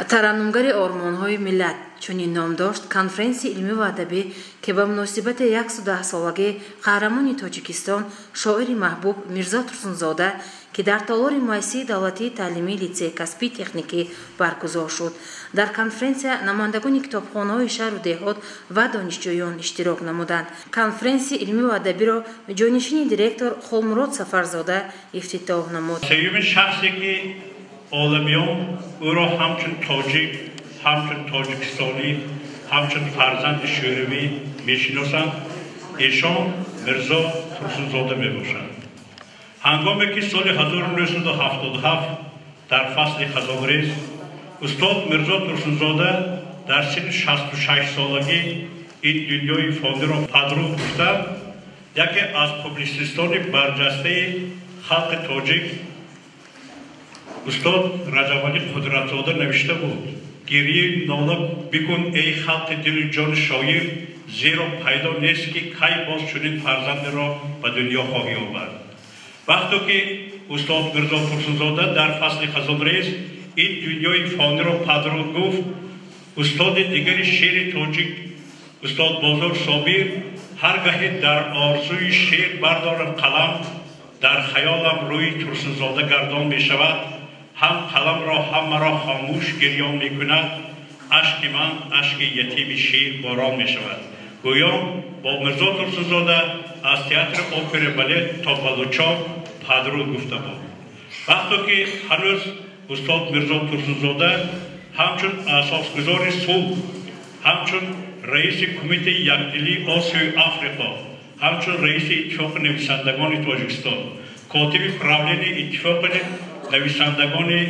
Тараннумгари ормонҳои миллат чунин ном дошт конференсияи илмӣ ва адабӣ, ки ба муносибати 110-солагии қаҳрамони Тоҷикистон, шоири маҳбуб Мирзо Турсунзода, ки дар толори муассисаи давлатии таълимии литсеи касбии техникӣ баргузор шуд. Дар конференсия намояндагони китобхонаҳои шаҳру деҳот ва донишҷӯён иштирок намуданд. Конференсияи илмӣ ва адабиро ҷонишини директор Холмурод Сафарзода ифтитоҳ намуд. Сеюмин шахсе, ки оламиён ӯро ҳамчун тоҷик, ҳамчун тоҷикистонӣ, ҳамчун фарзанди шӯравӣ мешиносанд, эшон Мирзо Турсунзода мебошанд. Ҳангоме ки соли 1977 дар фасли хазонрез устод Мирзо Турсунзода дар синни 66-солагӣ ин дунёи фониро падруд гуфтанд, яке аз публитсистони барҷастаи халқи тоҷик устод Раҷабалӣ Қудратзода навишта буд: гирии нола бикун, эй халқи дилу ҷони шоир, зеро пайдо нест, ки кай боз чунин фарзандеро ба дунё хоҳӣ овард. Вақто ки устод Мирзо Турсунзода дар фасли хазонрез ин дунёи фониро падруд гуфт, устоди дигари шеъри тоҷик устод Бозор Собир: ҳар гаҳе дар орзуи шеър бардорам қалам, дар хаёлам рӯи Турсунзода гардон мешавад, ҳам қаламро, ҳам маро хомӯш гирён мекунад, ашки ман ашки ятими шеър борон мешавад, гӯён бо Мирзо Турсунзода аз театри опера балет то Балучон падруд гуфта буд. Вақто ки ҳанӯз устод Мирзо Турсунзода ҳамчун асосгузори сулҳ, ҳамчун раиси Кумитаи якдилии Осиёи Африқо, ҳамчун раиси Иттифоқи нависандагони Тоҷикистон, котиби правленияи Иттифоқи нависандагони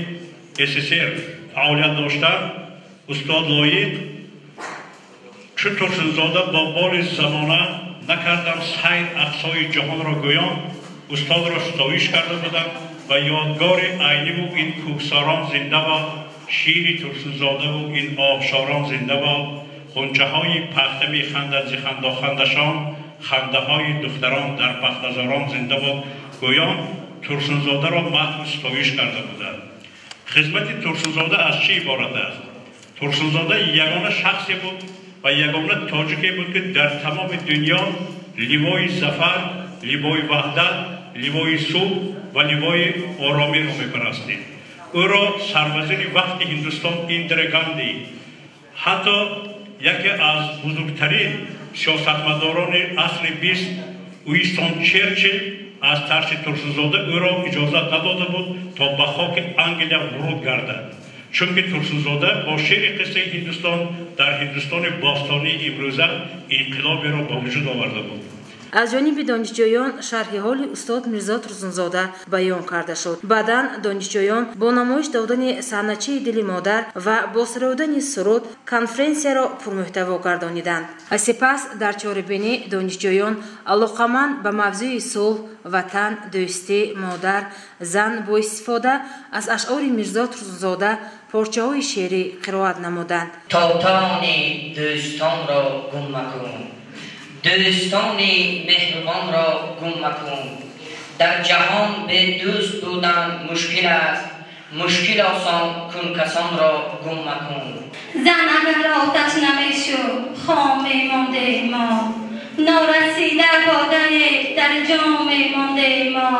СССР фаъолият доштанд, устод лоиқ чун Турсунзода бо боли замона накардам сайр ақсои ҷаҳонро гӯён устодро ситоиш карда буданд ва ёдгори айниву ин кӯҳсорон зинда бод, шири Турсунзодаву ин обшорон зинда бод, ғунчаҳои пахта механдад зи хандохандашон, хандаҳои духтарон дар пахтазорон зинда бод гӯён Турсунзодаро мадҳу ситоиш карда буданд. Хизмати Турсунзода аз чӣ иборат аст? Турсунзода ягона шахсе буд ва ягона тоҷике буд, ки дар тамоми дунё ливои зафар, ливои ваҳдат, ливои сулҳ ва ливои оромиро мепарастид. Ӯро сарвазири вақти Ҳиндустон Индира Ганди, ҳатто яке аз бузургтарин сиёсатмадорони асри бист Уинстон Черчилл аз тарси Турсунзода ӯро иҷозат надода буд, то ба хоки Англия вуруд гардад, чунки Турсунзода бо шеъри қиссаи Ҳиндустон дар Ҳиндустони бостонии имрӯза инқилоберо ба вуҷуд оварда буд. Аз ҷониби донишҷӯён шарҳи ҳоли устод Мирзо Турсунзода баён карда шуд. Баъдан донишҷӯён бо намоиш додани саҳначаи дили модар ва бо сароидани суруд конференсияро пурмуҳтаво гардониданд. Сипас дар чорабинӣ донишҷӯён алоқаманд ба мавзӯи сулҳ, ватан, дӯстӣ, модар, зан бо истифода аз ашъори Мирзо Турсунзода порчаҳои шеърӣ қироат намуданд. Тотони дӯстонро гум макун, дӯстони меҳрубонро гум макун. Дар ҷаҳон бедӯст будан мушкил аст, мушкил осон кун, касонро гум макун. Зан агар оташ намешуд, хом мемондем мо, норасида бодае дар ҷом мемондем мо.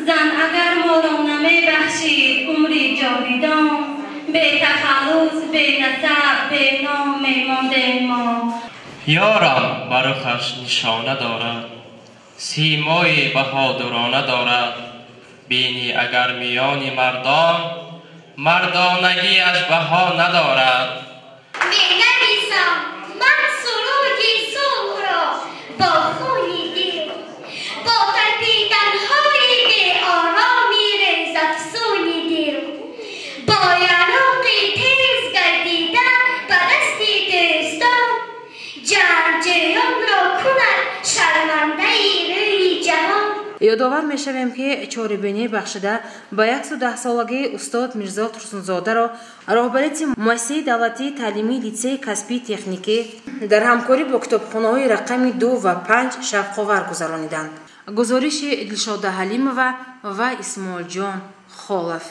Зан агар моро намебахшид умри ҷовидон, бетахаллус, бенасаб, беном мемондем мо. Ёрам ба рухаш нишона дорад, симои баҳодурона дорад. Бинӣ агар миёни мардон, мардонагиаш баҳо надорад. Менависам ман суруди сулҳро бо хуни дил, бо тарпиданҳои беороми резафсуни дил, бо яроқи тез гардида ба дасти дӯстон, ҷангҷӯёнро кунад шармандаи рӯи ҷаҳон. Ёдовар мешавем, ки чорабинӣ бахшида ба 110-солагии устод Мирзо Турсунзодаро роҳбарияти муассисаи давлатии таълимии литсеи касбии техникӣ дар ҳамкорӣ бо китобхонаҳои рақами 2 ва 5 шавқовар гузарониданд. Гузориши Дилшода Ҳалимова ва Исмоилҷон Холов.